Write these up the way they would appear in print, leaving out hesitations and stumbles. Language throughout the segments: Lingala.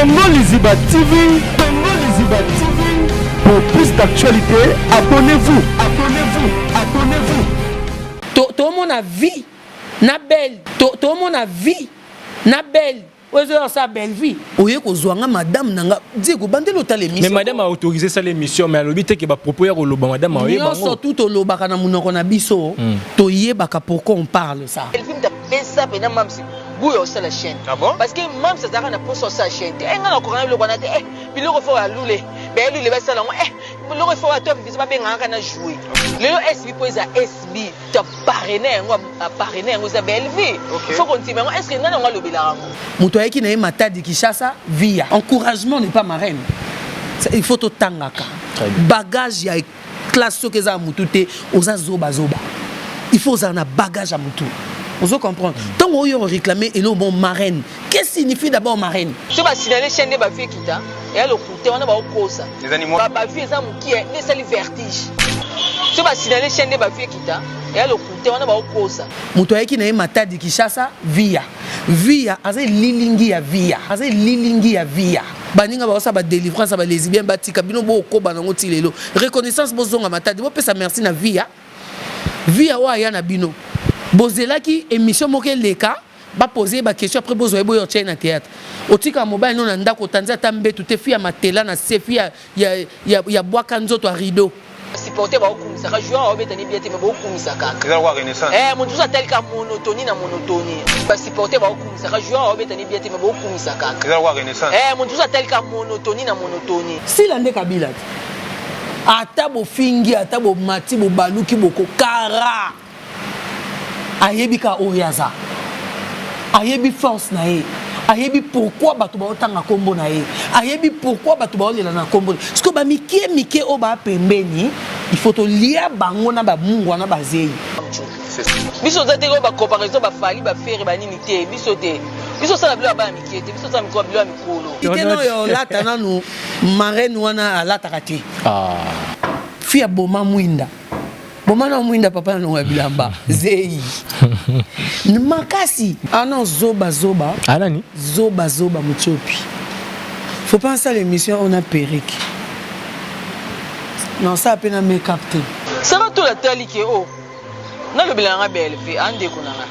Congo Liziba TV, Congo Liziba TV. Pour plus d'actualités, abonnez-vous, abonnez-vous, abonnez-vous. To tomona vie na belle, to tomona vie na belle. Oyo ezo sa belle vie. Oye kozwa nga madame na nga Diego bandela otala émission. Mais madame a autorisé ça l'émission mais alobi te que ba propos ya koloba madame aoyeba ngo. Nyonso tout olobaka na munoko na biso hmm. toyebaka pourquoi on parle ça. Elvin tapesa pena mamsi goût ya osala chaîne. Ah bon? Parce que mamsi azalaka na posa osala chaîne te. Eh nga na kokana biloko wana te. Eh biloko fo ya lule. Ba lule basala ngo eh biloko fo ya top biso babengaka kaka na jouer. Lelo SB po eza SB. To parrainer yango a parrainer yango eza belle vie. Okay. Faut kondima yango est-ce que nani yango alobelaka yango? Moto ayaki na ye Matadi Kinshasa via encouragement n'est pas marraine. Il faut totangaka. Bagage ya classe soki eza ya mutu te oza zoba zoba. Il faut ozala na bagage ya mutu. Ozo comprendre. Ntango oyo réclamer eloko bon marraine. Qu'est-ce signifie d'abord marraine? Soki ba signaler chaîne nde ba vues ekita eya lokuta wana baokosa. Ba ba vues eza mukie nde esali vertige. Soki ba signaler chaîne nde ba vues ekita eya lokuta wana baokosa. Moto ayaki na ye Matadi Kinshasa via via aza elilingi ya via aza elilingi ya via baninga baosala ba delivrance ya ba lesbiennes batika bino bokoba nango ti lelo reconnaissance bozonga Matadi bopesa merci na via via oyo aya na bino bozelaki emission moko eleka ba poser ye ba question après bozwa ye boya otia ye na theatre otikaka mobali no na ndako otanzi ata mbetu te fi ya matela na se fi ya, ya, ya, ya bwaka nzoto ya rideau supporter baokumisaka joueur aobeta ni bien te mais bokumisa kaka eza lokola renaissance eh moto mosusu atali kaka monotonie na monotonie ba supporter baokumisaka joueur aobeta ni bien te mais bokumisa kaka eza lokola renaissance eh moto mosusu atali kaka monotonie na monotonie sila nde kabila te ata bofingi ata bomati bobaluki bokokara Ayebi kaka oyo ye aza. Ayebi force na ye. Ayebi pourquoi bato baotanga kombo na ye. Ayebi pourquoi bato baolela na kombo. Sikoyo ba mike mike oyo ba pembeni, il faut tolia bango na ba mungwa na ba zeyi. Biso toza te oyo ba comparaison ba Fally ba Ferre ba nini te biso te. Biso tosala bilo ya bana mike te biso tosala mikolo bilo ya mikolo. Ite na oyo olata nanu marraine wana alataka te. Ah. Fille aboma mwinda. Boma na mwinda papa na longo ya bilamba zeyi makasi ah non zoba zoba ah nani zoba zoba mutiopi faut pas asala émission on a perruque non ça pe na make up te Sarah tola tali ke oh nalobela nanga belle vie andeko nanga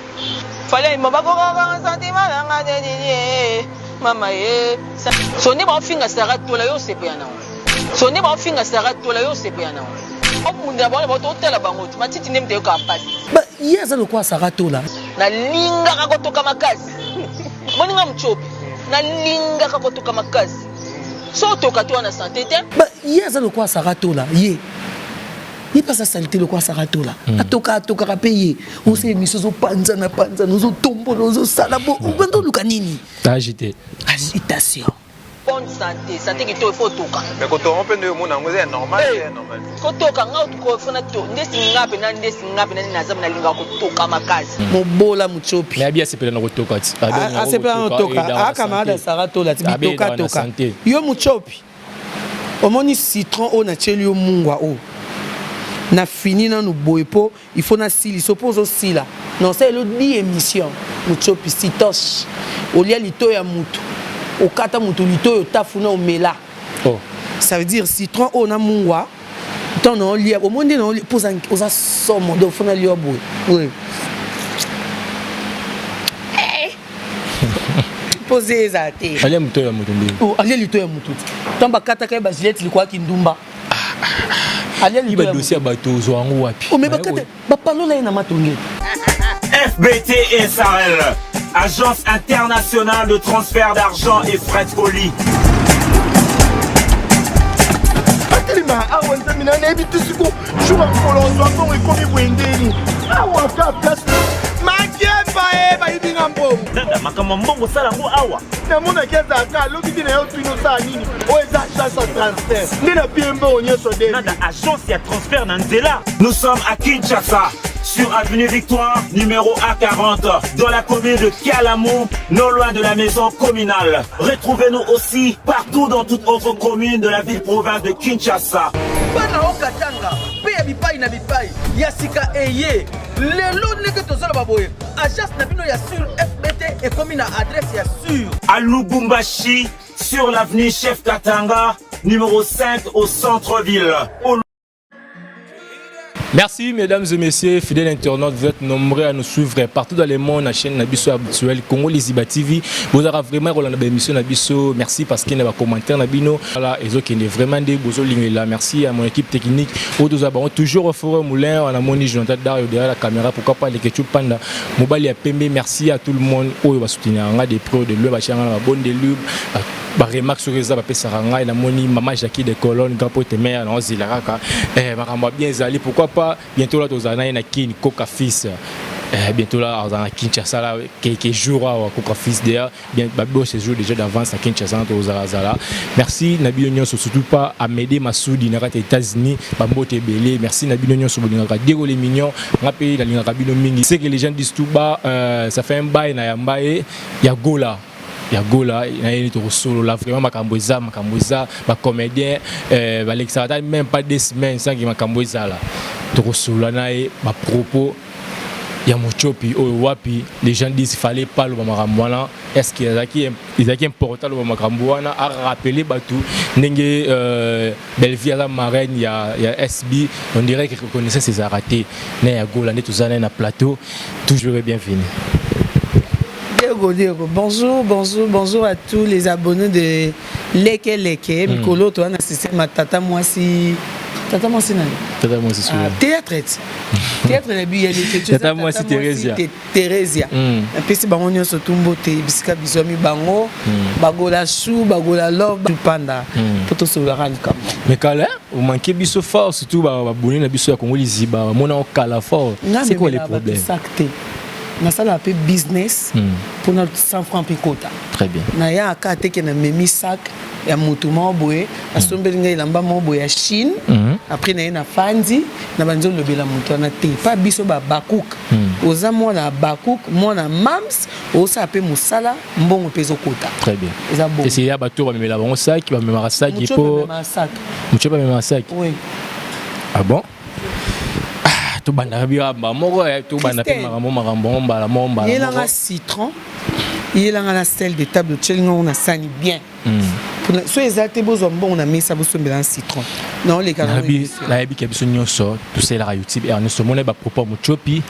fallait mo bakokaka sentiment nanga te nini mama ye so nde baofinga Sarah tola yo osepela nango so nde baofinga Sarah tola yo osepela nango obundela bango na bango totala bango ti matiti nde moto ayokaka mpasi ye aza lokola Sarah Tola nalingaka kotoka makasi moninga mutiopi nalingaka kotoka makasi so otoka to wana sante te ye aza lokola Sarah Tola ye ye mpe aza salite lokola Sarah Tola hmm. atoka atokaka mpe ye osala émission ozopanzana panzana ozotombola ozosala bo obanda oluka nini agite agitation Bonne santé, santé kitoko il faut otoka. Mais kotoka mpe nde omona yango eza ya normal eh, ya normal. Kotoka nga otuko faut na to ndesi nga pe na ndesi nga pe na naza na linga kotoka makasi. Hmm. Mobola mutsopi. Mais abi asepela na kotoka ti. Asepela na kotoka. A camarade Sarah Tola ti bitoka toka. Yo mutsopi. Omoni citron oyo natieli yo mungwa oyo. Na fini nanu boye po Il faut na silisa po ozo sila na osaleli yo 10 emission mutiopi sitoche olia litoyi ya mutu okata mutu litoyi otafuna omela oh. Ça veut dire citron oyo na mungwa ntango na olia omoni nde na olia mpo oza somo donc fo nalia boye oui. mpo ze ezala te alia moto ya moto nde oh, alia litoyi ya motu te ntango bakataka ye bagilete likoya kindumba alia litoyi ya dossier ya bato ozwa yango wapi oh, mais bakata bapalola ye na matonge FBT SARL, agence internationale de transfert d'argent et frais de colis. atelema awa nzambe na nayebi te siko jour ya mokolo ozwa mbongo ekomi boye ndeni awa ka place makemba e bayibi nga mbongo Nada, makambo ya mbongo osala yango awa. Namonaki azalaka alobi te na yo tuni osala nini oyo eza agence ya transfert nde na pie mbongo nyonso de Nada, agence ya transfert na nzela. Nous sommes à Kinshasa, sur avenue Victoire, numéro A40, dans la commune de Kalamu, non loin de la maison communale. Retrouvez-nous aussi partout dans toute autre commune de la ville-province de Kinshasa. Bana o Katanga mpe ya bipai na bipai ya sika eye lelo ndenge tozoloba boye agence na bino ya sur fbt ekomi na adresse ya sur À Lubumbashi, sur l'avenue Chef Katanga, numéro 5 au centre-ville. Merci mesdames et messieurs, fidèles internautes, vous êtes nombreux à nous suivre partout dans le monde, la chaîne na biso habituelle Congo Liziba TV. Vous avez vraiment Roland na émission na biso. Merci parce qu'il y a des commentaires na bino. Voilà, ezokende vraiment des bozo lingela. Merci à mon équipe technique. Oyo bango toujours au four moulin, on a moni Jonathan Dario derrière la caméra, pourquoi pas les Ketchup Panda. Mobali ya pembe, merci à tout le monde oyo ba soutenir nga de près de loin ba changa na bonne de lube. Ba remarque sur eza bapesaka ngai namoni mama Jackie de Colonne grand pote mère na ozela kaka eh, makambo ya bien ezali pourquoi pas bientôt là tozala na ye na Kin Koka fils eh, bientôt là azala na Kinshasa là quelques jours awa Koka fils d'ailleurs bien ba séjour déjà d'avance na Kinshasa na tozala zala merci na bino nyonso surtout pas Amédée Masudi na kati ya États-Unis bambote ebele merci na bino nyonso bolingaka Diego les mignons nga mpe nalingaka bino mingi c'est que les gens disent tout bas euh, ça fait un bail na yamba ye ya Gola ya gola nayeli tokosolola vraiment makambo eza makambo eza bacomédien euh, balekisaka ata même pas deux semaines sanki makambo ezala tokosolola na ye bapropos ya mochopi oyo wapi les gens disent fallait pas loba makambo wana est ce que ezalaki ezalaki important loba makambo wana arappeler bato ndenge euh, Bellevue aza marraine ya, ya SB on dirait que reconnaissance ezalaka te na ya gola nde toza naye na plateau toujours et bienvenue. Diego, Diego, bonjour, bonjour, bonjour à tous les abonnés de Leke Leke. Mikolo, toi, na système tata mwasi. Tata mwasi nani? Tata mwasi ah, théâtre. Théâtre na bi ya Leke. Tata mwasi Theresia. Theresia. Napesi bango nyonso tu mbote bisika bizwami bango. Bagola chou, bagola love, tupanda. Po tosololaka likambo. Mais kala, omanke biso fort surtout ba abonné na biso ya Congo Liziba, bamona okala fort. C'est quoi les problèmes? Sac te. Nasalaka mpe business mpona 100 francs mpe kota. Très bien. Nayaka teke na memi sac ya motu moko boye asombeli ngai elamba moko boye ya Chine. Après naye na fandi na bandi olobela moto wana te pa biso babakuk. Oza mwana ya bakuk, mwana mams, osala mpe mosala mbongo mpe ezokota. Très bien. Eza bongo. Esi ya bato bamemela bango sac, bamemaka sac po moto bamemaka sac. Oui. Ah bon? Ah, tobandaka biamba moko tobanda mpe makambo makambo mbala moko mbala yelanga citron yelanga na sel de table otyeli ngango na sani bien so eza te bozwa mbongo na mesa bosombela na citron naoleka nayebi ke biso nyonso tosalelaka youtube ere nyonso omona bapropos mochopi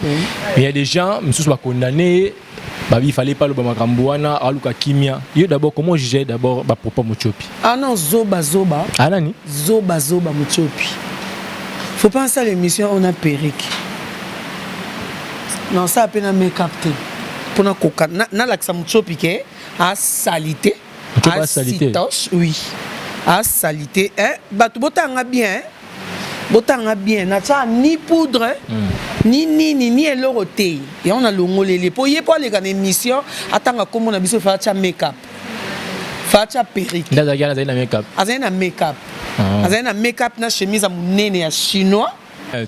mais ya des gens misusu bacondamne babi fallait pas loba makambo wana aluka kimia yo d'abord comment juger d'abord bapropos mochopi? Ah non, zoba zoba. Ah nani? Zoba zoba mochopi. Faut pas ça l'émission on a perruque. Non, ça appelle un make-up te. Pona koka na lakisa mochopi ke a salité. A sitoche, oui. A salité hein bato botanga bien. Botanga bien na tia ni poudre ni nini ni eloko te. Yango na longoleli po ye po aleka na émission atanga kombo na biso fa tia make-up. Fa tia perruque. Ndazaki azali na make-up. Azali na make-up. Azali na make-up na chemise ya monene ya chinois.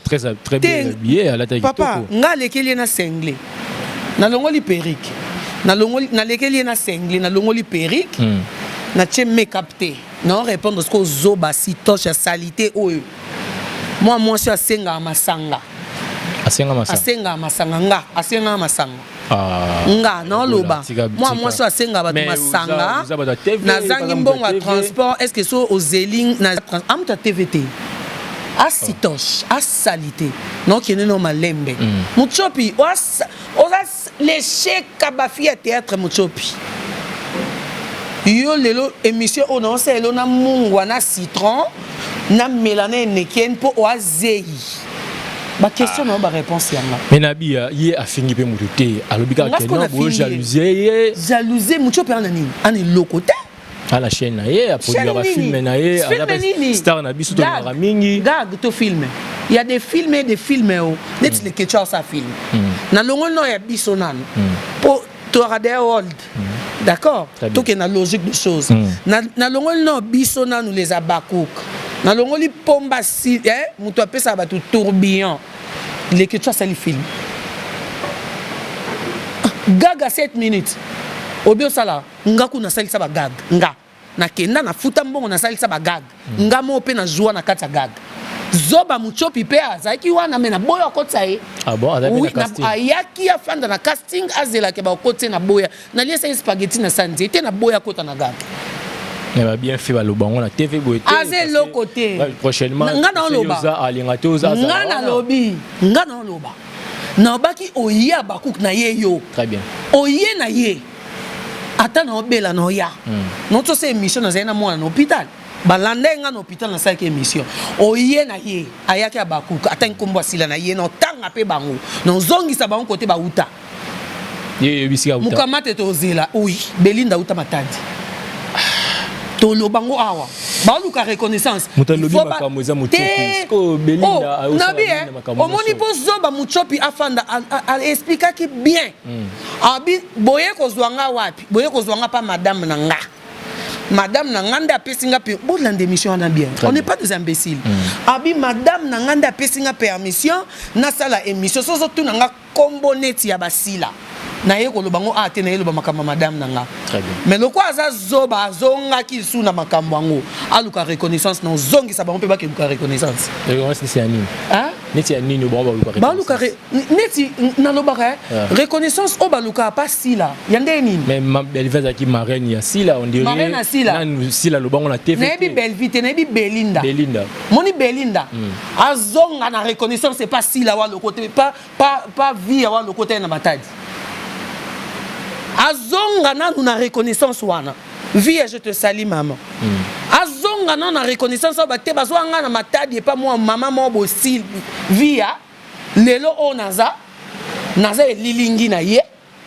Très très bien habillé alataki Papa, nga alekeli ye na single. Nalongoli perruque. Nalongoli nalekeli ye na single, nalongoli perruque. Natie make-up te. Na répondre ce que zoba sitoche ya salité oyo. Moi mwasi asengaka masanga. Asenga masanga. Asengaka masanga nga, asengaka masanga. Ah, nga naoloba mwa mwasi asengaka bato masanga nazangi mbongo ya transport est ce que so ozeli na amuta tv te asitoche asali te naokende no malembe mutsopi oza lesheka bafi ya théâtre mutsopi yo lelo émission oyo naosala lelo na mungwa na citron na mela na enekien mpo oazei baquestion na yo baréponse yanga. Mais nabi ye afingi mpe motu te alobi kaka ke non boyo jalousie ye jalousie motu mpe ana nini ana eloko te ala chaîne na ye aproduira bafilme na ye star na biso tolingaka mingi gag to film il y a des films et des films o neti le ketchup sa film nalongoli no ya biso nano po toyaka de old d'accord tokende na logique de choses nalongoli no biso nanu les abakouk nalongoli pomba si moto apesaka bato tourbillon leke tu asali film gaga 7 minutes obi osala nga kuna nasalisa bagag nga nakenda nafuta mbongo nasalisa bagag nga moko mpe nazwa na kati ya gag zoba mutsopi mpe azalaki wana me naboya akotisa ye. Ah bon, azalaki na casting? Ayaki afanda na casting azelaki bakotisa ye na boya naliesa ye spaghetti na sa nzete na boya akota na gag. Mais ba bien fait baloba ngo na TV boye te. Aza eloko te. Prochainement nga na oloba. Oza alinga te oza. Nga na lobi, nga na oloba. Nalobaki oye Habakuk na ye yo. Très bien. Oye na ye. Ata na obela na oya. Noto se émission nazali na mwana na hôpital. Balanda ye nga na hôpital nasalaki émission. Oye na ye ayaki Habakuk ata nkombo asila na ye na otanga mpe bango. Na ozongisa bango kote bauta. Ye yebisi auta. Mukamate tozela oui Belinda auta Matadi. Toloba ngo awa. Baluka reconnaissance. Moto alobi makambo eza Muchopi. Sikoyo Belinda oh, nabi eh, omoni mpo zoba Muchopi afanda expliquaki bien. Abi boye kozwa nga wapi? Boye kozwa nga pa madame na nga. Madame na nga nde apesi nga pe bolanda émission wana bien. On n'est pas des imbéciles. Abi madame na nga nde apesi nga permission nasala émission. Sozo tuna nga kombo neti ya basila naye koloba ngo a te naye loba makambo ya madame na nga. Mais lokwa aza zoba azongaki lisusu na makambo yango aluka reconnaissance na ozongisa bango mpe bakeluka reconnaissance. Reconnaissance ya nini? Neti ya nini bango baluka baluka neti nalobaka reconnaissance oyo balukaka pa sila ya nde nini? Mais Bellevue azalaki marraine ya Sila, on dirait. Marraine ya Sila. Nanu Sila lobango na TV. Nayebi Bellevue te, nayebi Belinda. Belinda. Moni Belinda. Azonga na reconnaissance c'est pas Sila wa lokote pas pas pas vie wa lokote na Matadi. Azonga nanu na reconnaissance wana. Vie je te salue maman. Azonga nanu na reconnaissance ba te bazwa nga na Matadi et pas moi maman mo bosil vie lelo oyo naza naza elilingi na ye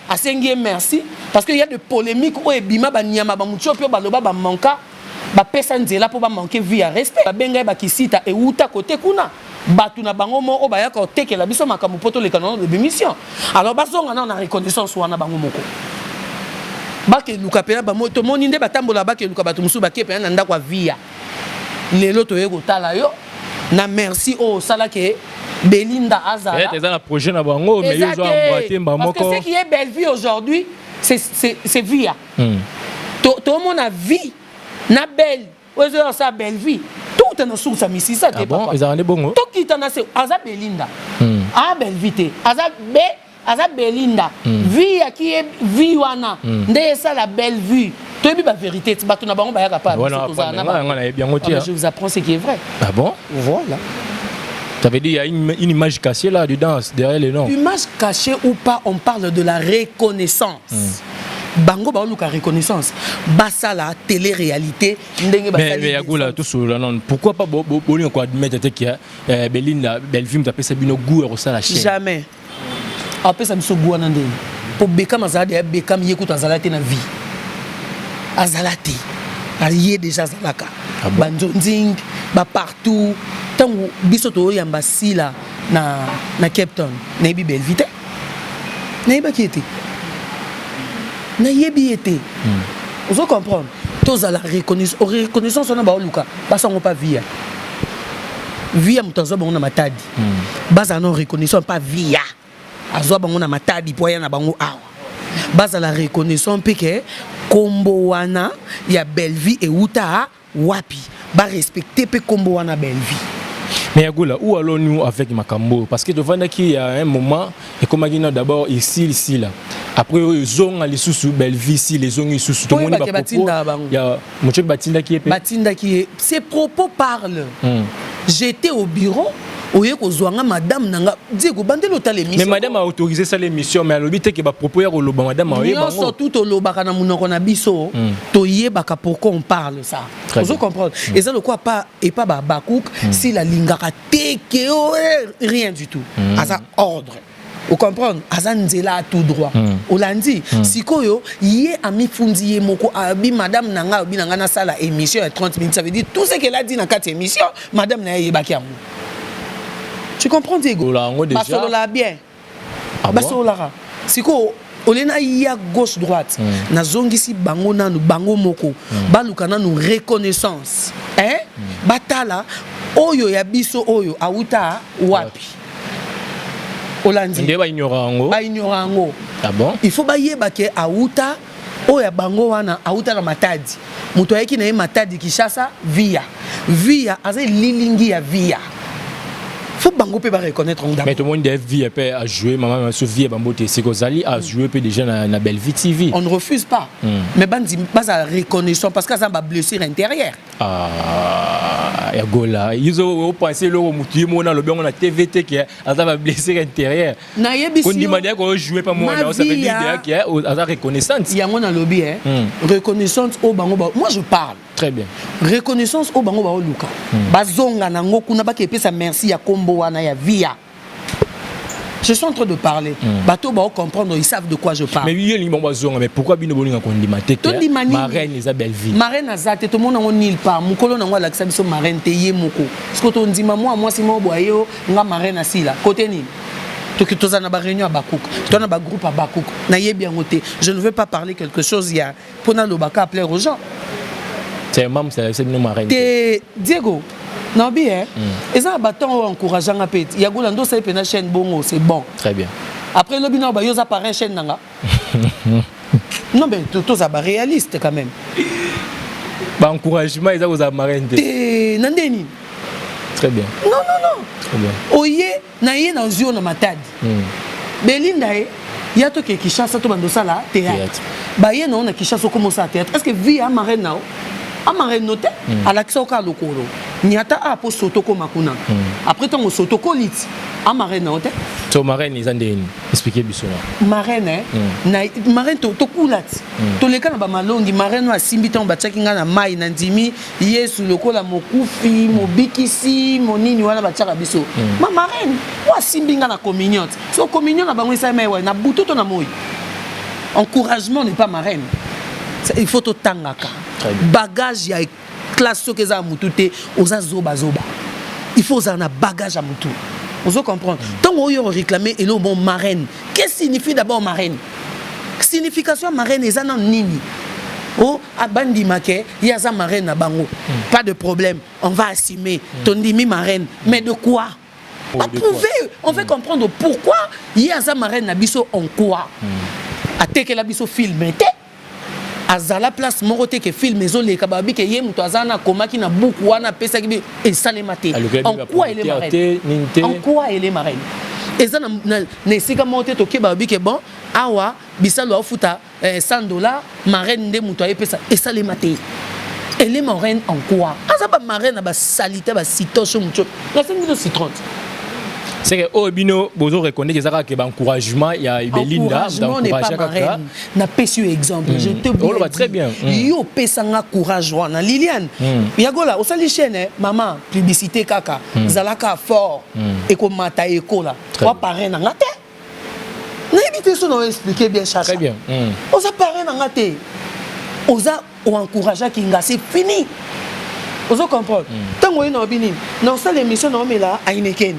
asengi ye merci parce que il y a de polémiques oyo ebima ba nyama ba mutshopi oyo baloba ba manka bapesa nzela mpo bamanke vie ya respect babenga ye bakisita ewuta kote kuna bato na bango moko oyo bayaka kotekela biso makambo mpo toleka na émission. Alors bazonga nano na reconnaissance wana bango moko bakeluka mpena bango tomoni nde batambola bakeluka bato mosusu bake mpena na ndako ya via lelo toye kotala yo na merci oyo osalaki Belinda azala. Peut-être eza na projet na bango mais yo zo emboîter mba moko. Parce que ce qui est Bellevue aujourd'hui c'est via. To mona vie na belle oyo ezo sa Bellevue. Tout na source ya misisa te Ah bon, papa. ezalaka nde bongo? Tokita na se aza Belinda. Ah Bellevue te. Aza be aza Belinda. Vie ya qui est vie wana nde esala Bellevue. Toyebi ba vérité ti bato na bango bayaka pa biso tozala na bango. Nga nayebi yango te. Ah, mais je vous apprends ce qui est vrai. Ah bon? Voilà. Ça veut dire il y a une image cachée là dedans, derrière les noms. Image cachée ou pas, on parle de la reconnaissance. Bango baluka reconnaissance. Basala télé-réalité ndenge basali. Mais Yagola tout sur non, pourquoi pas boni ko admettre que Belinda Bellevue m'apesa bino goût ya la chaîne. Jamais. Apesa biso goût wana ndenge. Po Beckham azala de Beckham ye kutu azala te na vie. Azala te. Aye déjà azalaka. Ah bon? Ba nzonzing, ba partout. Tango biso toyamba Sila na Cape Town, nayebi Bellevue te. Nayebaki ye te. Nayebi ye te. Ozo comprendre? Tozala reconnaissance wana baoluka, basango pa via. Via moto azwa bango na Matadi. Bazala na reconnaissance pa via. Azwa bango na Matadi po aya na bango awa. Bazala reconnaissant mpe ke kombo wana ya Bellevue euta wapi. Ba respecter pe kombo wana Bellevue. Mais Yagola, où allons-nous avec Makambo? Parce que devant qui il y a un moment, et comme on dit d'abord ici, ici là. Après, zonga lisusu Bellevue ici, les zongi lisusu. Tout le monde va propos. Il y a Mocho Batinda qui est. Batinda qui est. Ses propos parlent. J'étais au bureau. Oye kozwanga madame nanga Diego bandelo tala émission. Mais madame a autorisé ça l'émission mais alobi te ke ba propos ya koloba madame aye bango. Nyonso tout olobaka na munoko na biso toyebaka pourquoi on parle ça. Très Ozo bien. comprendre. Eza lokwa pa et pas ba bakouk s'il a lingaka te ke oh, rien du tout. Aza ordre. Vous comprenez? Aza nzela tout droit. Olandi sikoyo ye amifundi ye moko abi madame nanga abi nanga na sala émission ya 30 minutes ça veut dire tout ce qu'elle a dit na kati émission madame na ye yebaki yango. Tu comprends Diego? Ola yango déjà. Basolola bien. Ah bon? Basololaka. Sikoyo olena ya gauche droite. Nazongisi bango nanu bango moko. Baluka nanu reconnaissance. Hein? Batala oyo ya biso oyo auta wapi? Olandi. Nde ba ignora yango. Ba ignora yango. Ah bon? Il faut bayeba ke auta oyo ya bango wana auta na Matadi. Moto ayeki na ye Matadi Kinshasa via. Via aza elilingi ya via. Faut bango mpe bareconnaître yango Mais tout le monde vie mpe ajoué, mama so vie bambote esika ozali, ajoué mpe déjà na Bellevue TV. On ne refuse pas, mais bandimi bazala reconnaissant parce que aza bablessure intérieure. Ah, ya Gola, yizo opense eloko motu ye mona alobi yango na TV te ke aza bablessure intérieure. Nayebisi kondima deya kojouer pa mwana, ça veut dire deya ke aza reconnaissante. Yango nalobi, eh. Reconnaissance oyo bango ba, moi je parle. Très bien. Reconnaissance oyo bango baoluka, bazonga nango kuna, bakepesa merci ya kombo wana ya via. Je suis en train de parler. Bato bao comprendre, ils savent de quoi je parle. Mais yo elingi bango bazonga, mais pourquoi bino bolinga kondima te ke Tondima nini? Marraine eza Bellevue? Marraine aza te, tomona yango nulle part. Mokolo nango alakisa biso marraine te ye moko. Parce que tondima mwa mwasi moko boye yo nga marraine asila. Côté nini? Toki toza na ba réunion ya bakouk, to na ba groupe ya bakouk. Nayebi yango te. Je ne veux pas parler quelque chose ya mpona lobaka plaire aux gens. C'est mamu alakisa bino marraine te? Te, Diego, naobi eh, eza na batemps oyo encourageanga mpe Yagola ndo osali mpena chaîne bongo, c'est bon. Très bien. Après lobi nao bayo oza parrain chaîne nanga. Non mais toza baréaliste quand même. Baencouragement eza kozala marraine te. Te, na nde nini? Très bien. Non, non, non. Très bien. Oye na ye nazwi yo na Matadi, Belinda ye ya toke Kinshasa, to bando osala théâtre. Théâtre. Baye na yo na Kinshasa, okoma osala théâtre. Est ce que vie ya marraine na yo, amarraine no te? Alakisa yo kaka lokolo nyata a mpo soto okoma kuna. Après ntango soto okoli ti amarraine na yo te. So marraine eza ndeni? Explique biso na. Marraine, eh? Na marraine tokula ti toleka na bamalongi. Marraine oyo asimbi ntango batiaki ngai na mai, na ndimi Yesu lokola mokufi mobikisi monini wana batiaka biso. Ma marraine oyo asimbi ngai na communion ti so communion na bango esalema ewa na butu to na moi. Encouragement n'est pas marraine. Il faut totangaka. Très bien. Bagage ya classe, soki eza ya mutu te, oza zobazoba. Il faut ozala na bagage ya mutu, ozo comprendre. Ntango oyo oréclame eloko bon marraine, qu'est-ce signifie d'abord marraine? Signification ya marraine eza nano nini? O abandima ke ye aza marraine na bango, pas de problème, on va assumer. Tondimi marraine, mais de quoi? Oh, de quoi? Approuver, on veut comprendre pourquoi ye aza marraine na biso, en quoi atekela biso film te, azala place moko te ke film ezoleka, babi ke ye moto aza na akomaki na buku wana, apesaki bi esalema te. Alukela En quoi elle est te, marraine? Nini te. En quoi elle est marraine? Eza na esika moko te tokeba, babi ke bon, awa bisalo aofuta 100 $, marraine nde moto ayepesa, esalema te. Elle est marraine en quoi? Aza bamarraine na basalite, basitoche moto nasengi bino citron. C'est que oyo bino bozo reconnaître eza kaka ke baencouragement ya Belinda. Encouragement n'est pas marraine. Napesi yo exemple, je te Oloba très bien. Yo opesanga courage wana, Liliane Yagola, osali chaîne, eh, mama publicité kaka, zalaka fort, ekomata, ekola. Très wa bien. parrain na nga te, nayebi te so na oexplique bien, Chacha. Très bien. Oza parrain na nga te, oza oencourageaki nga, c'est fini. Ozo comprendre? Ntango oye na obi nini, na osala émission na omela Heineken,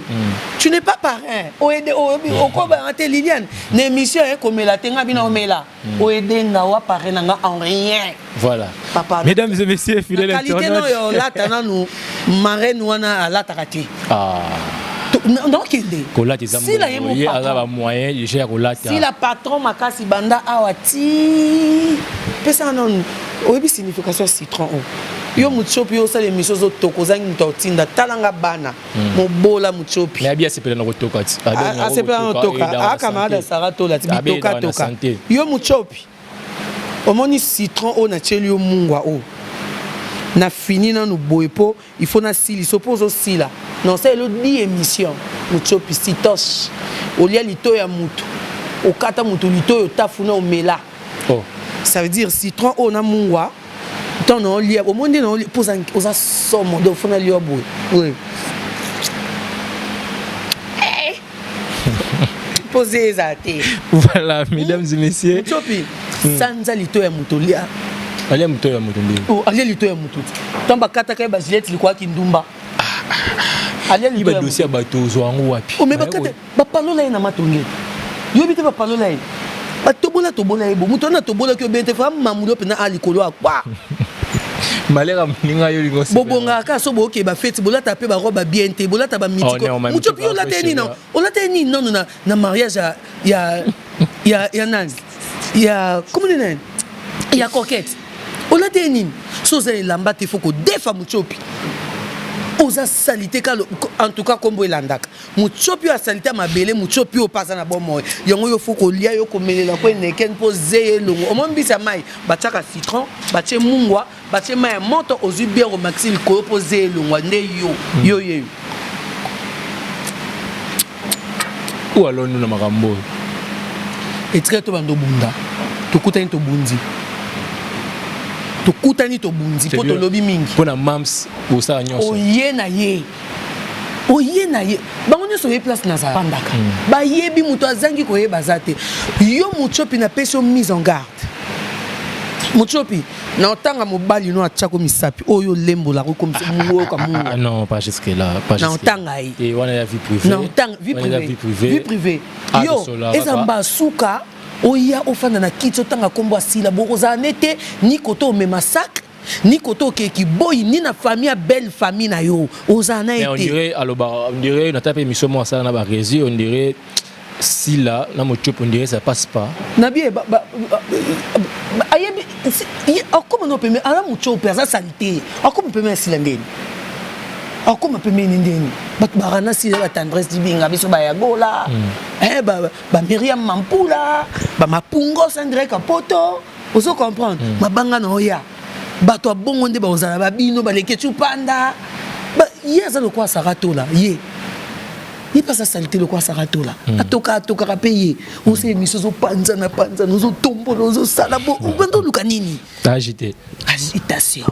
tu n'es pas parrain. Oyede oyebi okobanga te, Liliane, na émission aye komela te, nga bino omela oyede nga wa parrain na nga en rien. Voilà. Papa. Mesdames et messieurs, fidèles na qualité internautes. na oyo olata nanu, marraine wana alataka te. Ah. Nakende. Kolata eza Sila ye mbongo. Ye mo aza patron. bamoyen déjà ya kolata. Sila patron makasi banda awa ti pesanga nanu. Oyebi signification ya citron oyo? Yo Mutiopi, yo osala émission, ozotoka, ozangi moto aotinda. Talanga bana mobola, Mutiopi. Mais abi asepela na kotoka ti. Asepela na kotoka, akamarade asara tola ti bitokatoka. Yo Mutiopi, omoni citron oyo natieli yo mungwa oyo, na fini nanu boye mpo il faut nasilisa mpo ozosila na osaleli di émission. Mutiopi sitoche, olia lito ya mutu, okata mutu lito oyo, otafuna, omela. Oh. Ça veut dire citron oyo na mungwa, ntango na olia, omoni nde na olia mpo oza somo. Donc faut nalia boye, oui, mpo ze ezala te. Voilà, mesdames et messieurs. Mutiopi, sanza lito ya moto olia. Alia moto ya moto nde. Oh, alia lito ya moto te, ntango bakataka ye bagilete likwaki ndumba, alia I lito ya badossier ya bato ozwa yango wapi? Oh, mais bakata bapalola ye na matonge, yoyebi te, bapalola ye, batobola tobola ye bo moto wana atobolaki yo bien te, fa mamuli mpenza a likolo akwa. Malera moninga yo lingo. Bobongaka kaka so bookee bafeti, bolata mpe barobe bien te, bolata Oh, bamitiko. non, Moto mpe olata ye nini? Olata ye nini nano na mariage ya nani, ya komoni nani, ya Coquette? Olata ye nini? So oza elamba te, faut kodefa, Mutiopi. Oza salite ka en tout cas kombo elandaka. Mutsopi oyo asalite ya mabele, mutsopi oyo paza na bomoi. Yango yo faut kolia yo komelela ko eneken mpo zeye elongo. Omoni mbisi ya mai batiaka citron, batie mungwa, batie mai ya moto, ozwi bière omakisi likolo mpo zeye elongwa nde yo. Yo yeyo. Ou alors nous na makambo oyo. Etikali tobanda obunda. Tokutani tobundi. Tokutani tobundi mpo tolobi mingi. Mpo na mams osala nyonso. Oye na ye. Oye na ye. Bango nyonso oye place nazala. Pandaka. Bayebi moto azangi koyeba aza te. Yo Mutshopi napesi yo mise en garde. Mutshopi na otanga mobali no atiako misapi oyo olembolaka okomisa oyoka mungu. Ah non, pas jusque là, pas Na jusque. otanga ye. Et wana ya vie privée. Na otanga vie Wana ya privée. vie privée. Vie privée. Ah, Yo tosola, eza kaka. mbasuka oya ofanda na kiti otanga kombo asila bokozala nete ni koto omema sac ni koto okeki boyi ni na famille ya belle famille na yo ozala na Mais ye on te. dirait aloba, on dirait na tape émission moi ça na ba réseau, on dirait Sila na Mutshopi, on dirait ça passe pas. Na bien ba ba ayebi akoma no peme ala Mutshopi aza salite akoma peme ya Sila ndeni akoma peme ni ndeni bato barana Sila ba tendresse dibinga biso ba yagola eh ba ba Myriam Mampula ba Mapungo Sandrek Poto ozo comprendre mabanga na oya bato ya bongo nde bakozala babino baleke chupanda ye aza lokola Saratola ye ye mpe aza salite lokola Saratola atoka atokaka mpe ye osala émission ozopanzana panzana ozotombola ozosala bo obanda oluka nini Agité. agitation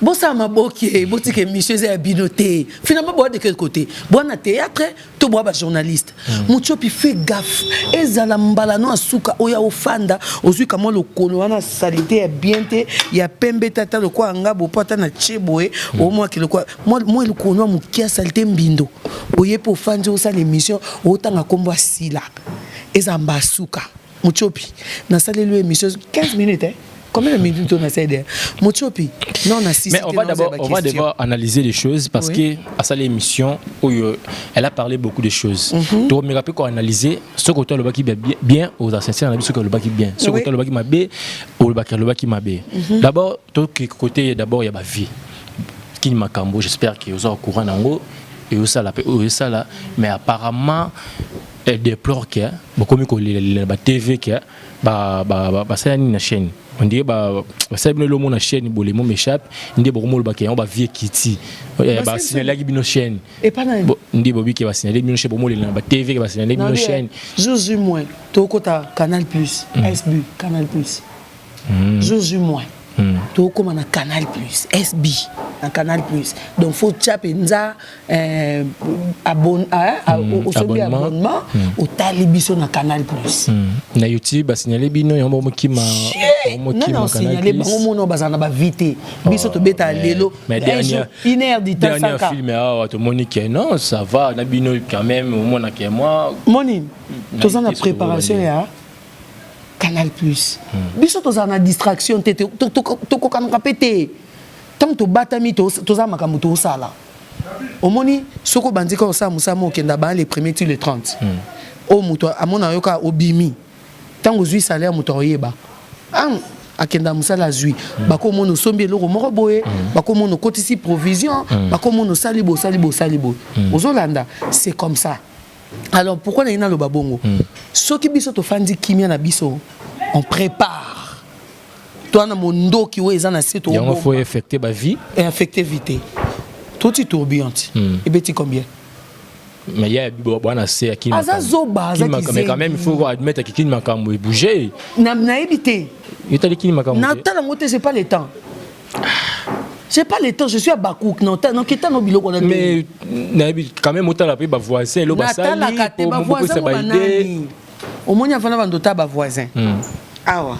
bosala maboke botika émission eza ya bino te. Finalement boya de quel côté? Boya na théâtre to boya bajournaliste? Mutsopi, fait gaffe, ezala mbala no asuka oya ofanda ozwi kamwa lokolo wana salite ya bien te ya pembe tata lokola nga bopo ata na tie boye omwaki lokola mwa lokolo ya moke ya salite mbindo oye mpe ofandi osala émission otanga nkombo asila ezala mbasuka. Mutsopi, nasaleli yo émission 15 minutes, eh? Combien de minutes on a cédé Mutsopi? Non, on a Mais on va devoir analyser les choses parce que à ça l'émission où elle a parlé beaucoup de choses. Donc mais rappelle qu'on analyser ce que toi le baki bien bien aux assassins on a vu ce que le baki bien, ce que toi le baki mabe ou le baki mabe. D'abord tout côté d'abord il y a ma vie. Kin Makambo, j'espère que vous au courant nango et ça la ça là, mais apparemment elle déplore que beaucoup mieux que la TV que ba ba ba basala nini na chaîne, on dirait ba basala bino lomo na chaîne bolemo m'échappe nde bokomo lobaka yango ba vie kiti ba signalaki bino chaîne nde bobi ke ba signaler bino chaîne bomolela na ba TV ke ba signaler bino chaîne. Jour moins tokota Canal Plus, SB Canal Plus. Jour moins tokóma na Canal Plus, SB na Canal Plus. Donc faut tia mpenza osombi abonnement otali biso na Canal Plus. Na YouTube basignale bino yango mokima. Nani osignale bango? Mona bazala na bavie te. Biso tobeta lelo une heure du temps. Dernier film awa tomoni ke non, ça va na bino quand même, omona ke moi moni toza na préparation ya Canal Plus. Biso tozala na distraction te, tokokanaka mpe te. Ntango tobatami toza makambo tosala. Omoni soki obandi kaka osala mosala mo okenda baa le premier ti le 30 oyo moto amona yo kaka obimi. Ntango ozwi salaire, moto akoyeba akenda mosala azwi. Bakomona osombi eloko moko boye, bakomona okotisi provision, bakomona osali boye, osali boye, osali boye, ozolanda. C'est comme ça. Alors pourquoi nayi naloba bongo? Soki biso tofandi kimia na biso, on prépare to na mondoki oyo eza na se. Yango faut affecter ba vie. Affecter vie te. Toti tourbillon ti ebeti combien? Mais il y a bwana se ya Kini. Aza zoba, aza. Mais quand même il faut admettre que Kini Makambo est bougé. Nayebi te. Etali Kini Makambo. Natala yango te, j'ai pas le temps. J'ai pas le temps, je suis à Bakouk. Non, naketa no biloko na. Mais nayebi quand même otala mpe bavoisin elo basali. Natalaka te bavoisin ngo banani. Omoni avanda bando ta bavoisin. Awa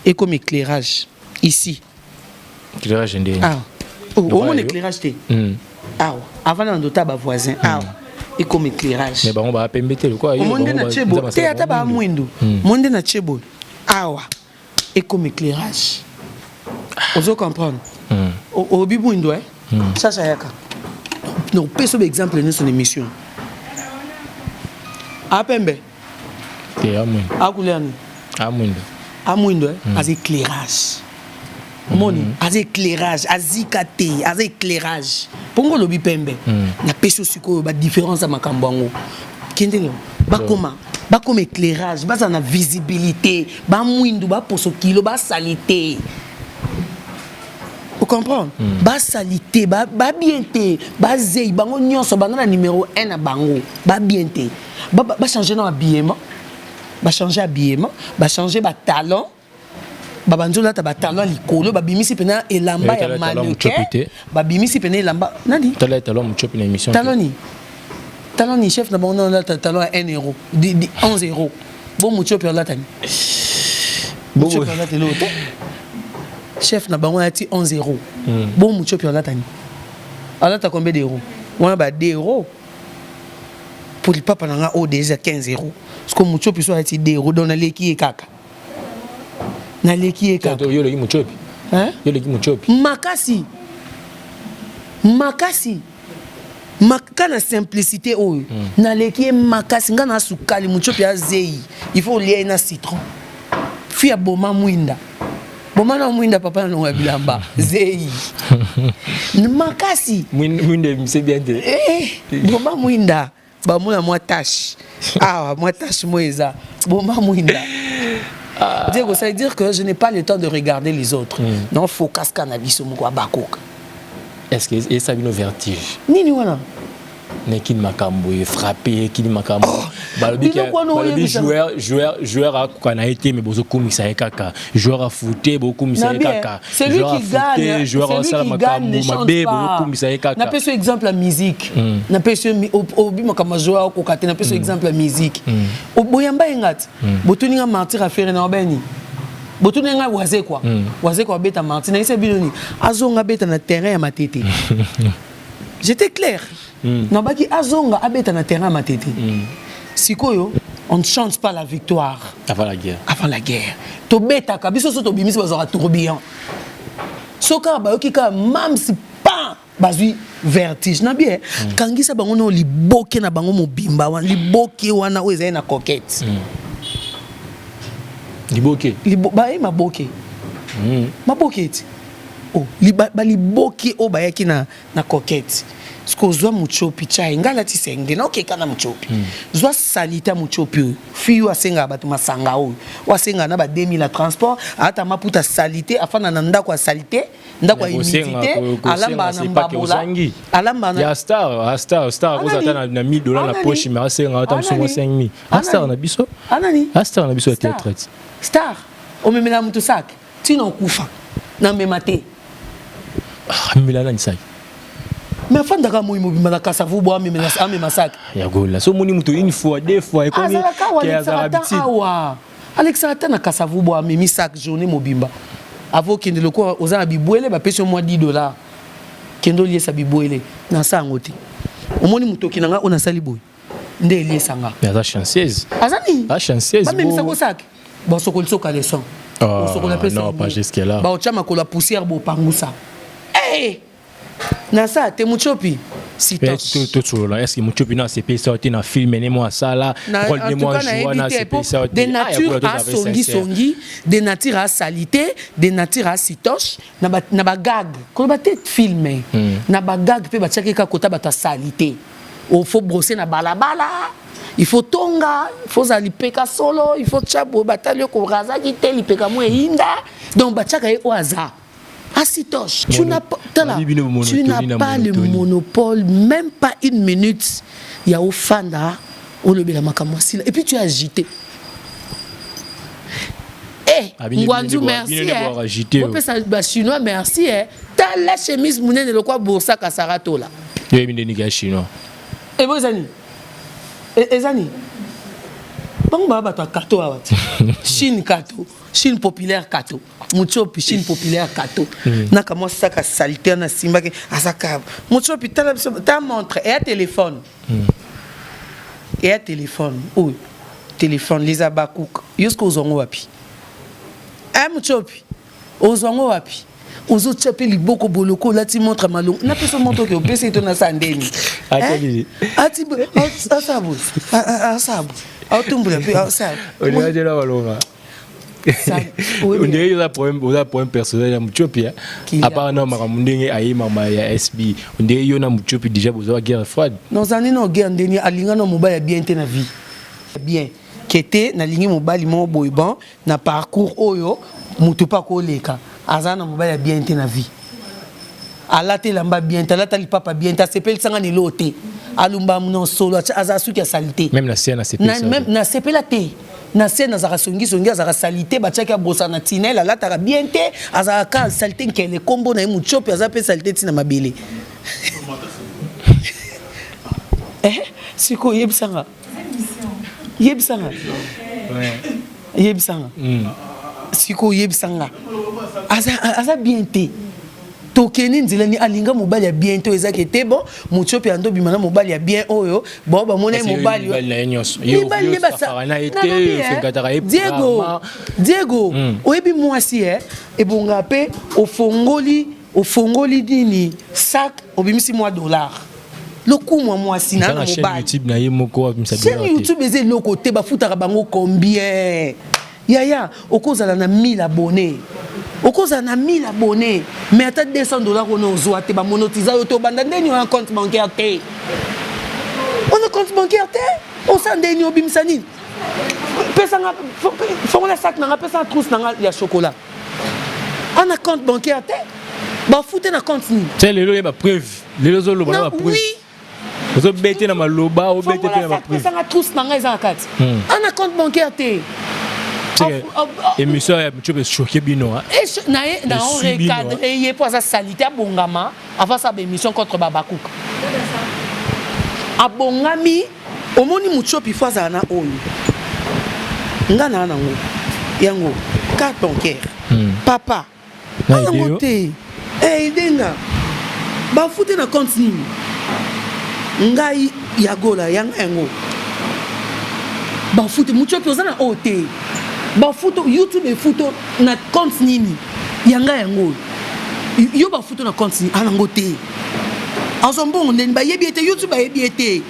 ekomi éclairage ici. Éclairage nde? Awa omoni éclairage te. Awa avanda bando ta bavoisin, awa ekomi éclairage. Mais bango baa pembe te lokola. Omoni nde na tie boye te, ata baa mwindu. Omoni nde na tie boye, awa ekomi éclairage. Ozo comprendre? Obi mwindu eh Sasa yaka donc pesa ba exemple nyonso na émission apembe. Te, amwindo. Akulani. Amwindo. Amwindo eh? Aza éclairage. Omoni mm. Aza éclairage, azika te, aza éclairage. Pongo lobi pembe. Napesi yo sikoyo ba différence ya makambo yango. Kende no bakoma bakoma éclairage, baza na visibilité, bamwindu, baposo kilo, basali te. Ocomprendre? Basali te, babien te, bazei bango nyonso banda na numéro 1 na bango, babien te. Bachange na habillement, bachange habillement, bachange batalon, babandi olata batalon likolo, babimisi mpena elamba ya mannequin, babimisi mpena elamba nani. Tala talon Muchopi na émission. Talon ni, talon ni chef na bango olata talon ya 1 euro, 11 euro. Bo Muchopi olata ni Muchopi olata eloko te. Chef na bango alati 11 euro. Bo Muchopi olata ni alata combien d'euros wana? Ba 2 euros pour lipapa na nga oyo déjà 15 euros, parce que Muchopi so alati 2 euros, donc naleki ye kaka, naleki ye kaka. Yo oleki Muchopi? Hein? Yo oleki Muchopi? Makasi, makasi maka na simplicité oyo. Naleki ye makasi. Nga na sukali, Muchopi azei, il faut olia ye na citron. Fi ya boma mwinda, boma na mwinda, papa na longo ya bilamba, zei makasi. Mwinda emise bien te. Eh, boma mwinda, bamona mwa tache awa, mwa tache mo eza boma mwinda. Diego, ça veut dire que je n'ai pas le temps de regarder les autres. Non, focus kana biso moko abakoka. Est ce que esa bino vertige? Nini wana? Nekini makambo efrappe, ekini makambo balobi Biloko wana balobi oyebisa- joueur akoka na ye te, mais bozokumisa ye kaka. Joueur afute, bokumisa ye kaka. Celui qui gagne, joueur asala makambo mabe, bozokumisa ye kaka. Napesi yo exemple ya musique. Napesi yo obi makambo joueur akoka te. Napesi yo exemple ya musique. Boyamba ye nga ti botuni nga martyr affaire na obeni, botuni nga Wazekwa. Wazekwa abeta martyr, nayesa bino nini? Azonga abeta na terrain ya Matete. J'étais clair. Nabaki azonga abeta na terrain ya Matete. Sikoyo on ne chante pas la victoire avant la guerre. Avant la guerre. Tobetaka biso so tobimisi, bazwaka tourbillon. So kaka bayoki kaka mams pan, bazwi vertige na bien. Kangisa bango na liboke na bango mobimba wana, liboke wana oyo ezali na coquette. Liboke? Baye maboke. Maboke eti oh, baliboke oyo bayaki na coquette. Soki ozwa Muchopi chai, ngai alati senge naokeka na Muchopi. Zwa salite ya Muchopi oyo, fille oyo asengaka bato masanga, oyo oyo asengaka na ba 2000 ya transport, ata maputa salite, afanda na ndako ya salite, ndako ya humidité, alambaka na mbabola, alambaka na Ya star, star, star akoza ata na 1000 $ na poche, mais asenga ata mosu mwa 5000. A star na biso. Anani? A star na biso ya théâtre. Star omemela moto sak ntina okufa, namema te. Amemela nani sak? Mais afandaka moi mobimba na Kasavu bo amema sak. Ya gola, so omoni moto une fois, deux fois, ekomi azalaka awa, alekisaka ta awa, alekisaka ta na Kasavu bo amemi sac journée mobimba. Avo okende lokola oza na bibwele, bapesi yo mwa 10 $, kende oliesa bibwele. Nasa yango te. Omoni motoki na nga oyo nasali boye nde eliesanga. Aza chanceuse. Aza nini? Aza chanceuse. Bamemisako sac, basokoli so caleçon. Osokola mpe. Non, pas jusque là. Baotya makolo ya poussière, bopangusa. Hey! Nasa te, Muchopi. Tosolola, est ce que Muchopi na asepelisa te na film ne mo asala, rôle ne mo ajoua na asepelisa te? De nature asongisongi, de nature asali te, de nature asitoche na bagag, koloba te film na bagag mpe batiaki kaka kota bato asali te. Il faut brosser na balabala, il faut tonga, il faut ozala lipeka solo, il faut tia boye, batali yo korazaki te, lipeka mo eyinda. Donc batiaka ye oyo aza asitoche. Tu n'as pas, tala, tu n'as pas le monopole, même pas une minute ya ofanda olobela makambo asila, et puis tu es agité. Eh, Ngwanzu, merci. Opesa bachinois merci. Eh. Tala chemise monene lokwa boursa kasara tola. Yoyebi nde niki ya chinois? Ebo eza nini? Eza nini? Bango baa bato ya kato awa ti Chine kato, Chine populaire kato, Mutiopi Chine populaire kato. Naka mwa saka salite na simbaki azaka Mutiopi. Tala biso ta montre eya telefone. Eya telefone oyo, telefone les abakouk. Yo soki ozwango wapi e Mutiopi? Ozwango wapi? Ozotia mpe liboko boloko, olati montre malongo, napesa montre oke opesi to nasa ndeni ati asabu asabu aotumbola mpe asabu. Olingaki balonga. On dirait oza problème, oza problème personnel ya Mutshopi, hein. À part na makambo ndenge aye mama ya SB, on dirait yo na Mutshopi déjà bozwa guerre froide. Non, zani no guerre ndeni alinga no mobali ya bien te na vie. Bien. Kete nalingi mobali moko boye bon na parcours oyo mutu pa koleka aza na mobali ya bien te na vie. Alata elamba bien te, alata lipapa bien te, asepelisanga na eloko te, alumba na solo, aza suki ya salite. Même na scène asepelisa. Même na sepela te. Na scène azalaka songisongi, azalaka salite, batiaki abosa na tinel, alataka bien te, azalaka salite nkele, kombo na ye Mutshopi, aza mpe salite ntina mabele. Eh, sikoyo yebisanga. Yebisanga. Yebisanga. Sikoyo yebisanga. Aza, aza bien te. Tokende nzela ni alinga mobali ya bien te, oyo ezaki te bon Mutshopi ando bima na mobali ya bien oyo bon bamona ye mobali mibali na ye nyonso. Mibali nde basa- na ye te, Nalobi, eh, ofrequentaka ye Diego, rarement. Diego, oyebi mwasi eh, ebonga mpe ofongoli, ofongoli nini sac, obimisi mwa dollar, lokumu ya mwasi na Eza na na chaîne mobali. YouTube na ye moko abimisa Chaîne dollar te. YouTube eza eloko te, bafutaka bango combien? Yaya, okozala na 1000 abonnés, okozala na 1000 abonnés, mais ata 200 $ wana ozwa te, bamonotiza yo te, obanda ndeni oya compte bancaire te, ona compte bancaire te, osala ndeni, obimisa nini? Pesanga, fongola sac nanga, pesanga trousse nanga ya chocolat. Ana compte bancaire te, bafute na compte nini? Te, lelo ye bapreuve, lelo ozoloba na bapreuve. Oui. Ozobete na maloba, obete mpe na bapreuve. Pesanga trousse nanga, eza na kati. Ana compte bancaire te. Émission ya Mutshopi echoquer bino, hein. Na ye na Esui bino, recadre ye mpo aza salite, abongama avant sa baémission contre babakuka. Abongami, omoni Mutshopi fo azala na oyo nga na nango yango, carte bancaire. Papa Na yango idée yo? te. Eh, edenga bafute na compte nini? Ngai ya gola yanga yango bafute. Mutshopi oza na oyo te, bafuto YouTube efuto na compte nini? Yanga yango oyo yo bafuto na compte nini? Anango te, azwa mbongo ndeni? Bayebi ete YouTube, bayebi ete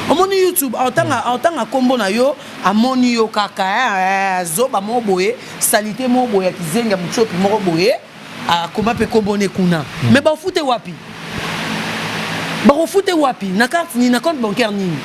omoni YouTube, aotanga, aotanga nkombo na yo, amoni yo kaka eh, zoba moko boye, salite moko boye ya kizengi ya Mutshopi moko boye, akoma mpe nkombo ne kuna. Mais bafute wapi? Bakofute wapi? Na carte nini? Na compte bancaire nini,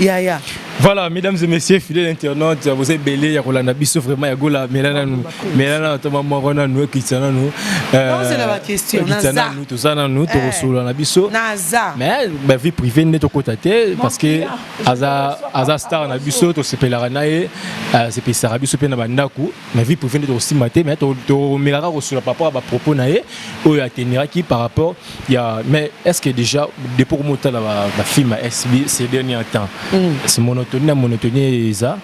yaya? Voilà, mesdames et messieurs, fidèles internautes, vous êtes belé, ya kolanda biso vraiment ya gola, melana nous, melana to mama moko nanu ekitisa nanu. Naozela ba question, Ekitisa naza. nanu, toza nanu, tokosolola na biso. Naza. Mais ba vie privée nde tokota te parce que aza aza star na biso, tosepelaka na ye, asepelisaka biso mpe na bandako. Mais vie privée nde tokosimba te, mais tomelaka kosolola par rapport à ba propos na ye oyo ateniraki par rapport ya. Mais est-ce que déjà depuis komotala ba film ya SB ces derniers temps, c'est monotonie na monotonie eza?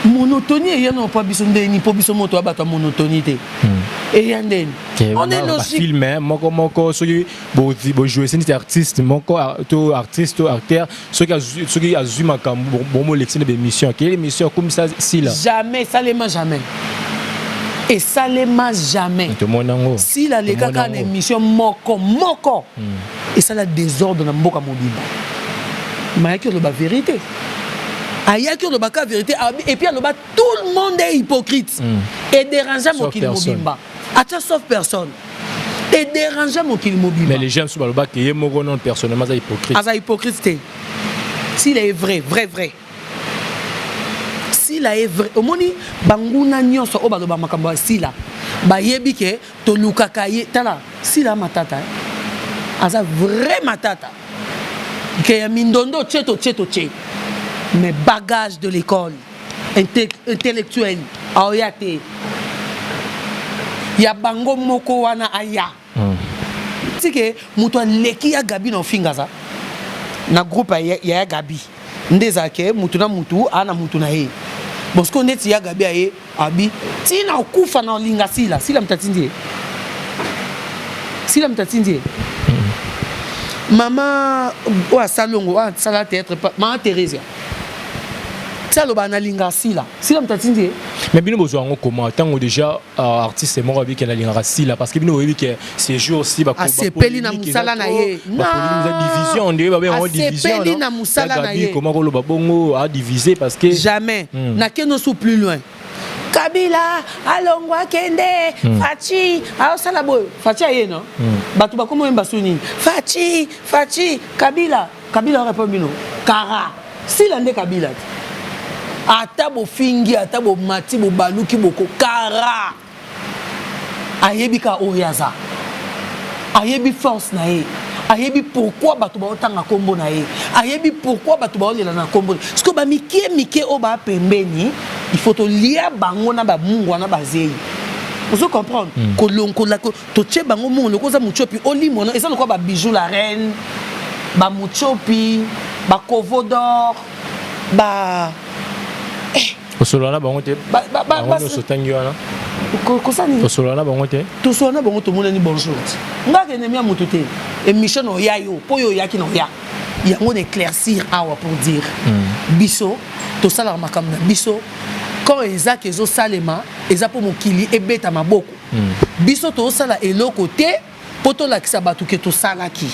Monotonie eya na mpo biso ndeni, mpo biso moto ya bato ya monotonie te, eya ndeni? On est logique. Bafilm moko moko, soki bojoue neti artiste moko to artiste to acteur, soki azwi makambo, bomolekisi na baémission, akeyeli émission, akomisa sila. Jamais esalema, jamais esalema, jamais. Tomoni yango. Sila alekaka na émission moko moko, esala désordre na mboka mobimba. Mayaki oloba vérité, ayaki olobaka vérité et puis aloba tout le monde est hypocrite et dérange mokili mobimba, ata sauf personne, et dérange mokili mobimba. Mais les gens so balobaka ye moko non, personnellement aza hypocrite. Aza hypocrite te. S'il est vrai, vrai, vrai, Sila est vrai, omoni banguna nyonso oyo baloba makambo ya Sila, bayebi ke tolukaka ye. Tala, Sila matata, eh? Aza vrai matata ke ya mindondo, tie to tie to tie, mais bagage de l'école intellectuel aoya te ya bango moko wana aya. Tike moto aleki ya Gabi na ofinga, aza na groupe ya ya Gabi nde ezalaka mutu na mutu aa na mutu na ye. Bon, sikoyo neti ya Gabi aye abi ntina okufa na olinga Sila. Sila moto atindi ye, Sila moto atindi ye. Mama oyo asalongo, oyo asala théâtre, mama Thérésia, ti aloba nalinga Sila, Sila moto atindi ye. Mais bino bozwa yango comment ntango déjà artiste moko abiki nalingaka Sila? Parce que bino boyebi ke ces jours ci Asepeli na mosala na ye. Division nde babenga division. Asepeli na mosala na ye. Comment koloba bongo adiviser parce que Jamais. Nakende osu plus loin. Kabila alongwa kende mm. Fatshi aosala boye Fatshi aye no mm. Bato bakoma oyemba su nini Fatshi Fatshi Kabila Kabila arepond bino kara sila nde Kabila te ata bofingi ata bomati bobaluki boko kara Ayebi kaka oyo ye aza. Ayebi force na ye. Ayebi pourquoi bato baotanga kombo na ye. Ayebi pourquoi bato baolela na kombo. Sikoyo ba mike mike oyo ba pembeni, il faut tolia bango na ba mungwa na bazeyi. Ozo comprendre? Mm. Kolonkola ko totie bango mungu lokola oza muchopi olimwa no eza lokola ba bijoux la reine, ba muchopi, ba kovo d'or, ba eh Osolola na bango te? Bango nyonso otangi wana? Kosala nini? Osolola na bango te? Tosolola na bango tomonani bonjour. Nga ke ennemi ya moto te. Émission na oya yo, po yo oyaki na oya. Yango na éclaircir awa pour dire. Mm. Biso tosalaka makambo na biso quand eza ke ezosalema eza mpo mokili ebeta maboko. Mm. Biso tozosala eloko te mpo tolakisa bato ke tosalaki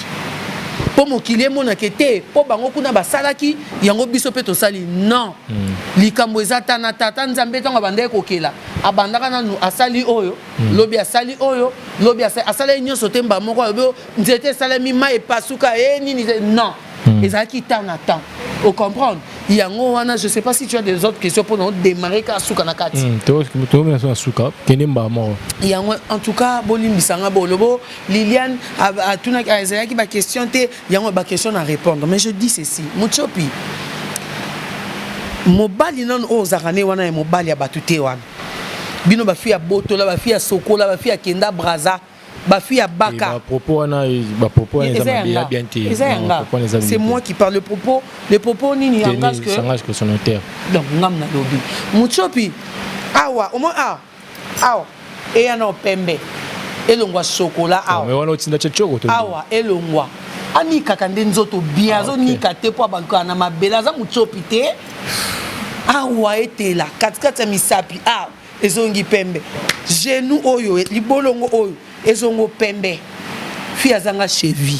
mpo mokili emona ke te mpo bango kuna basalaki yango biso mpe tosali non mm. likambo eza ta na tata nzambe ntango abandaki kokela abandaka nanu asali oyo mm. lobi asali oyo lobi asalaki nyonso te mba moko alobi oh, nzete esalemi mai epasuka e nini non mm. ezalaki temps na temps o comprendre yango wana je sais pas si tu as des autres questions mpona odémarrer kaka suka na kati mm, tokomela so na suka kende mbala moko yango en tout cas bolimbisa nga bolobo liliane atunaki azalaki baquestion te yango baquestion na répondre mais je dis ceci mutiopi mobali nanu oyo ozalaka ne wana ya mobali ya bato te wana bino bafi ya botola bafi ya sokola bafi ya kenda braza ba fille ya baka ba propos wana ba propos wana eza mabe ya bien te eza ya nga c'est moi qui parle le propos le propos nini engage que engage que son auteur donc ngam na lobi muchopi awa au moins awa awa eya na pembe elongwa chocolat awa mais wana otinda tcha choko to awa elongwa anikaka nde nzoto bien ah, azonika te mpo abalukaka na mabele aza mutsopi te awa etela katikati ya misapi awa Ezongi pembe. Genou oyo, libolongo oyo ezongo pembe. Fille azanga cheville.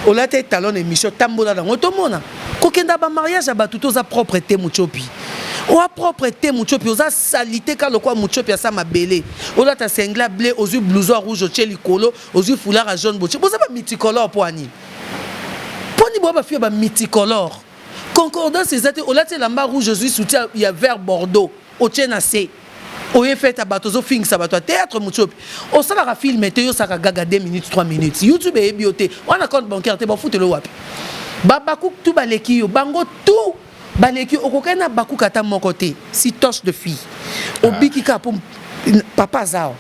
Olata etalon na emission tambola nango tomona. Kokenda ba mariage ya batu te oza propre te mutshopi. Oa propre te mutshopi oza salite ka lokola mutshopi asa mabele. Olata singlet bleu ozui blouson ya rouge otie likolo ozui foulard ya jaune botie. Boza ba multicolore po ani? Poni boa ba fille ba multicolore. Concordance eza te olati elamba rouge ozui soutien ya vert bordeaux otie na se oye fete ya bato ozofingisa bato ya théâtre mutiopi osalaka film te yo osaka gaga 2 minutes 3 minutes youtube eyebi yo te wana compte bancaire te bafutela yo wapi babakuk tu baleki yo bango tout baleki okokani na bakuk ata moko te si torche de fille obiki kaka mpo papa aza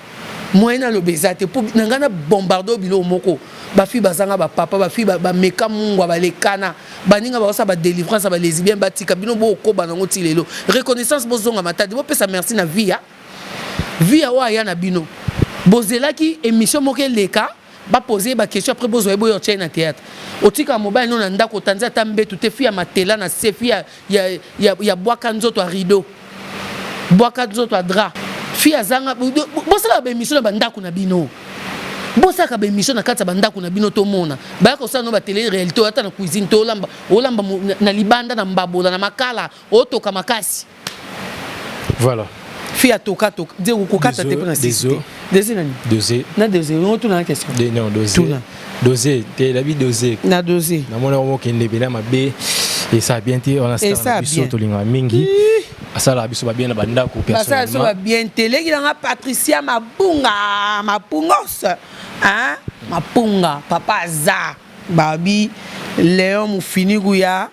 moyen naloba eza te mpo na ngai na bombarde biloko moko bafi bazanga bapapa bafi bameka mungwa balekana baninga baosala ba delivrance ya ba lesbienne batika bino bokoba nango ti lelo reconnaissance bozonga matadi bopesa merci na via via oyo aya na bino bozelaki émission moko eleka bapose ye baquestion après bozwa ye boyo otya ye na théâtre otikaka mobali no na ndako otanzi ata mbetu te fi ya matela na se fi ya, ya, ya, ya bwaka nzoto ya rideau bwaka nzoto ya drap fi azanga bosalaka baémission na bandako na bino bosalaka baémission na kati ya bandako na bino tomona baya kosala no batele réalité oyo ata na cuisine to olamba olamba na libanda na mbabola na makala otoka makasi voilà fi atoka toka diego kokata te mpona sisi dose nani dose na dose yango tuna na question de non dose tuna dose te labi dose na dose namoni yango okende mpena mabe esa bien te wana star na biso tolingaka mingi asalaka biso babien na bandako basala biso babien te leki nanga patricia mabunga mapungos hein? mapunga papa aza babi leon mufiniku ya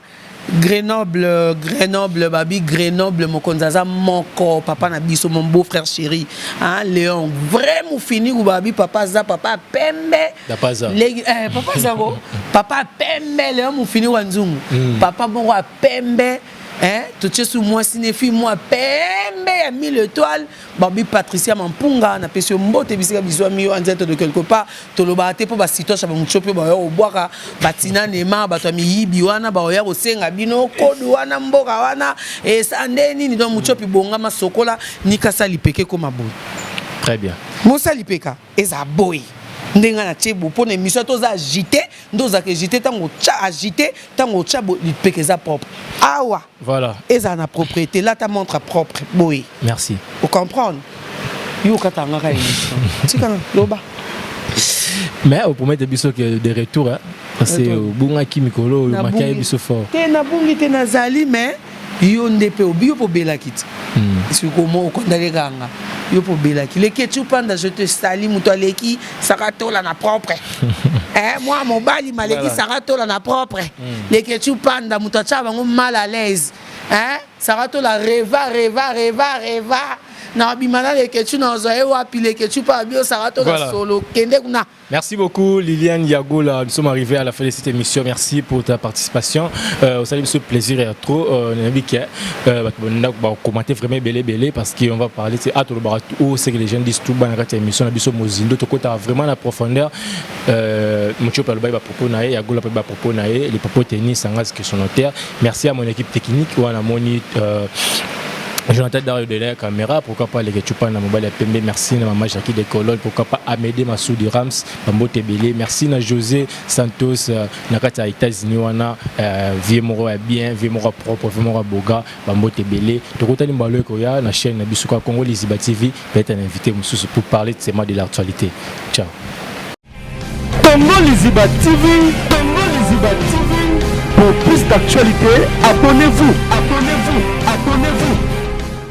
Grenoble, Grenoble, babi Grenoble, mokonzi aza moko, papa na biso, mon beau frère chéri, hein, Léon, vrai mufiniku babi papa aza papa pembe. Papa aza. Legi, eh, papa aza ko, papa pembe, Léon mufiniku wa nzungu. Mm. Papa moko ya pembe, hein, totie su mwasi ne fille mwa pembe ya mille étoiles. Babi Patricia Mampunga na pesi yo mbote bisika bizwami yo en direct de quelque part tolobaka te mpo ba situation ya bamutshopi oyo baoya kobwaka batina nema bato ya miyibi wana baoya kosenga bino kodu wana mboka wana esa nde nini donc mutshopi bongama sokola nikasa lipeka ekoma boye Très bien. Mosa lipeka eza boye ndenge na tie bo mpo na émission toza agité. Nde ozalaka agité ntango otya agité, ntango otya lipeka eza propre awa. Voilà. Ezala na propriété, lata montre propre boye. Merci. Ocomprendre? Yo okatangaka émission, tikana loba. Mais opromettre biso que de retour, hein, parce que obungaki mikolo oyo, makai biso fort. Te, nabungi te, nazali. Mais yo nde mpe obi, yo mpo obelaki te. Sikomo okondaleka nga, yo mpo obelaki. Leke Panda, je te sali. Moto aleki Saratola na propre, eh, mwa mobali maleki. Saratola na propre. Leke Panda, moto atya bango mal à l'aise, eh? Saratola reva, reva, reva, reva na bima na Leketu, na ozwa ye wapi? Leketu mpo abi Saratola. Solo kende kuna. Merci beaucoup Liliane Yagola. Nous sommes arrivés à la fin de cette émission. Merci pour ta participation. Salut, ce plaisir est trop. Euh, commenter vraiment belé belé parce qu'on va parler, c'est à tout le où c'est que les gens disent tout bas dans émission, biso mozindo to kota vraiment la profondeur. Monsieur Palba ba propos na Yagola ba propos na les propos tennis en que son notaire. Merci à mon équipe technique, wana moni Jonathan Dario de la caméra, pourquoi pas les Chupa na mobile pembe, merci na maman Jackie de Colonne, pourquoi pas Amédée Massoudi Rams, Bambote Belé, merci na José Santos na kati ya États-Unis wana, vie moko ya bien, vie moko propre, vie moko boga, Bambote Belé. Tokotani mbalo ekoya na chaîne na biso Congo Liziba TV, peut-être un invité mosusu pour parler de de l'actualité. Ciao. Congo Liziba TV, Congo Liziba TV. Pour plus d'actualités, abonnez-vous.